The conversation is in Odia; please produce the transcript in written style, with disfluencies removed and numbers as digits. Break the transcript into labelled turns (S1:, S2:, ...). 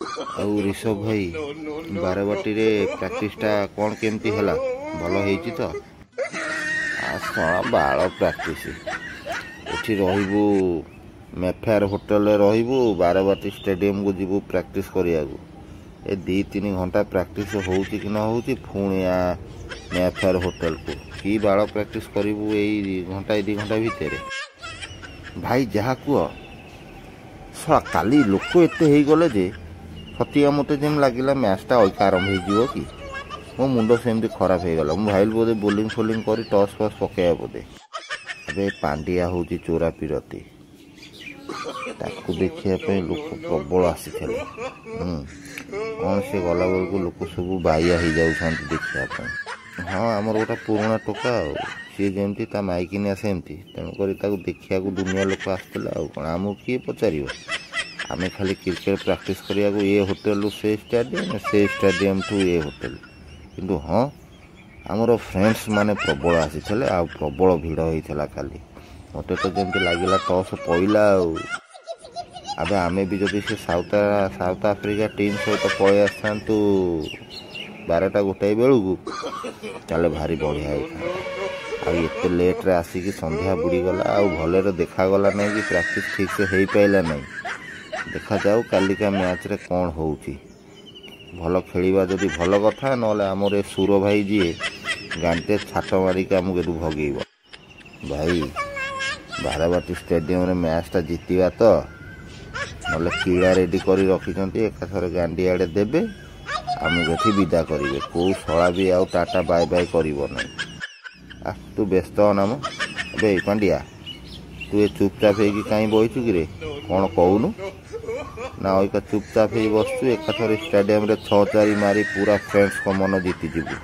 S1: ଆଉ ରିଷଭ ଭାଇ, ବାରବାଟୀରେ ପ୍ରାକ୍ଟିସଟା କ'ଣ କେମିତି ହେଲା? ଭଲ ହେଇଛି ତ? ଶଳା ବାଳ ପ୍ରାକ୍ଟିସ। ଏଠି ରହିବୁ, ମେଫେୟାର ହୋଟେଲରେ ରହିବୁ, ବାରବାଟୀ ଷ୍ଟାଡ଼ିୟମକୁ ଯିବୁ ପ୍ରାକ୍ଟିସ କରିବାକୁ। ଏ 2-3 ଘଣ୍ଟା ପ୍ରାକ୍ଟିସ ହେଉଛି କି ନ ହେଉଛି, ପୁଣି ଆ ମେଫେୟାର ହୋଟେଲକୁ। କି ବାଳ ପ୍ରାକ୍ଟିସ କରିବୁ ଏଇ ଘଣ୍ଟାଏ 2 ଘଣ୍ଟା ଭିତରେ? ଭାଇ, ଯାହା କୁହ, ଶଳା କାଲି ଲୋକ ଏତେ ହେଇଗଲେ ଯେ ସତିକା ମୋତେ ଯେମିତି ଲାଗିଲା ମ୍ୟାଚ୍ଟା ଅଇକା ଆରମ୍ଭ ହେଇଯିବ କି। ମୋ ମୁଣ୍ଡ ସେମିତି ଖରାପ ହେଇଗଲା। ମୁଁ ଭାବିଲି ବୋଧେ ବୋଲିଂ ଫୋଲିଂ କରି ଟସ୍ ଫସ୍ ପକେଇବା ବୋଧେ। ଏବେ ପାଣ୍ଡିଆ ହେଉଛି ଚୋରା ପିରତି, ତାକୁ ଦେଖିବା ପାଇଁ ଲୋକ ପ୍ରବଳ ଆସିଥିଲେ। କ'ଣ ସେ ଗଲାବେଳକୁ ଲୋକ ସବୁ ବାଇଆ ହେଇଯାଉଛନ୍ତି ଦେଖିବା ପାଇଁ। ହଁ, ଆମର ଗୋଟେ ପୁରୁଣା ଟୋକା ଆଉ, ସିଏ ଯେମିତି ତା ମାଇକିନିଆ ସେମିତି, ତେଣୁକରି ତାକୁ ଦେଖିବାକୁ ଦୁନିଆ ଲୋକ ଆସିଥିଲେ। ଆଉ କ'ଣ ଆମକୁ କିଏ ପଚାରିବ? ଆମେ ଖାଲି କ୍ରିକେଟ ପ୍ରାକ୍ଟିସ୍ କରିବାକୁ ଏ ହୋଟେଲରୁ ସେ ଷ୍ଟାଡ଼ିୟମ୍, ସେ ଷ୍ଟାଡ଼ିୟମ୍ଠୁ ଏ ହୋଟେଲ। କିନ୍ତୁ ହଁ, ଆମର ଫ୍ରେଣ୍ଡସ୍ ମାନେ ପ୍ରବଳ ଆସିଥିଲେ ଆଉ ପ୍ରବଳ ଭିଡ଼ ହେଇଥିଲା କାଲି। ମୋତେ ତ ଯେମିତି ଲାଗିଲା ଟସ୍ ପଇଲା ଆଉ। ଆବେ, ଆମେ ବି ଯଦି ସେ ସାଉଥ ଆଫ୍ରିକା ଟିମ୍ ସହିତ ପଳେଇ ଆସିଥାନ୍ତୁ 12ଟା 1 ବେଳକୁ, ତାହେଲେ ଭାରି ବଢ଼ିଆ ହେଇଥାନ୍ତା। ଆଉ ଏତେ ଲେଟ୍ରେ ଆସିକି ସନ୍ଧ୍ୟା ବୁଡ଼ିଗଲା, ଆଉ ଭଲରେ ଦେଖାଗଲା ନାହିଁ କି ପ୍ରାକ୍ଟିସ୍ ଠିକ୍ସେ ହେଇପାରିଲା ନାହିଁ। ଦେଖାଯାଉ କାଲିକା ମ୍ୟାଚ୍ରେ କ'ଣ ହେଉଛି। ଭଲ ଖେଳିବା ଯଦି ଭଲ କଥା, ନହେଲେ ଆମର ଏ ସୁର ଭାଇ ଯିଏ ଗାଣ୍ଟେ ଛାଟ ମାରିକି ଆମକୁ ଏଠୁ ଭଗେଇବ। ଭାଇ, ବାରବାଟୀ ଷ୍ଟାଡ଼ିୟମରେ ମ୍ୟାଚ୍ଟା ଜିତିବା ତ, ନହେଲେ କିଳା ରେଡ଼ି କରି ରଖିଛନ୍ତି, ଏକାଥରେ ଗାଣ୍ଡି ଆଡ଼େ ଦେବେ, ଆମକୁ ଏଠି ବିଦା କରିବେ। କେଉଁ ଶଳା ବି ଆଉ ଟାଟା ବାଏ ବାଏ କରିବ ନାହିଁ। ଆ ତୁ ବ୍ୟସ୍ତ ହନା ମ। ଏବେ ପାଣ୍ଡିଆ, ତୁ ଏ ଚୁପଚାପ ହେଇକି କାହିଁ ବଇଛୁ କିରେ? କ'ଣ କହୁନୁ ନା? ଅଇକା ଚୁପଚାପ ହେଇ ବସିଛୁ, ଏକାଥରେ ଷ୍ଟାଡ଼ିୟମରେ 6-4 ମାରି ପୁରା ଫ୍ରେଣ୍ଡସ୍ଙ୍କ ମନ ଜିତିଯିବୁ।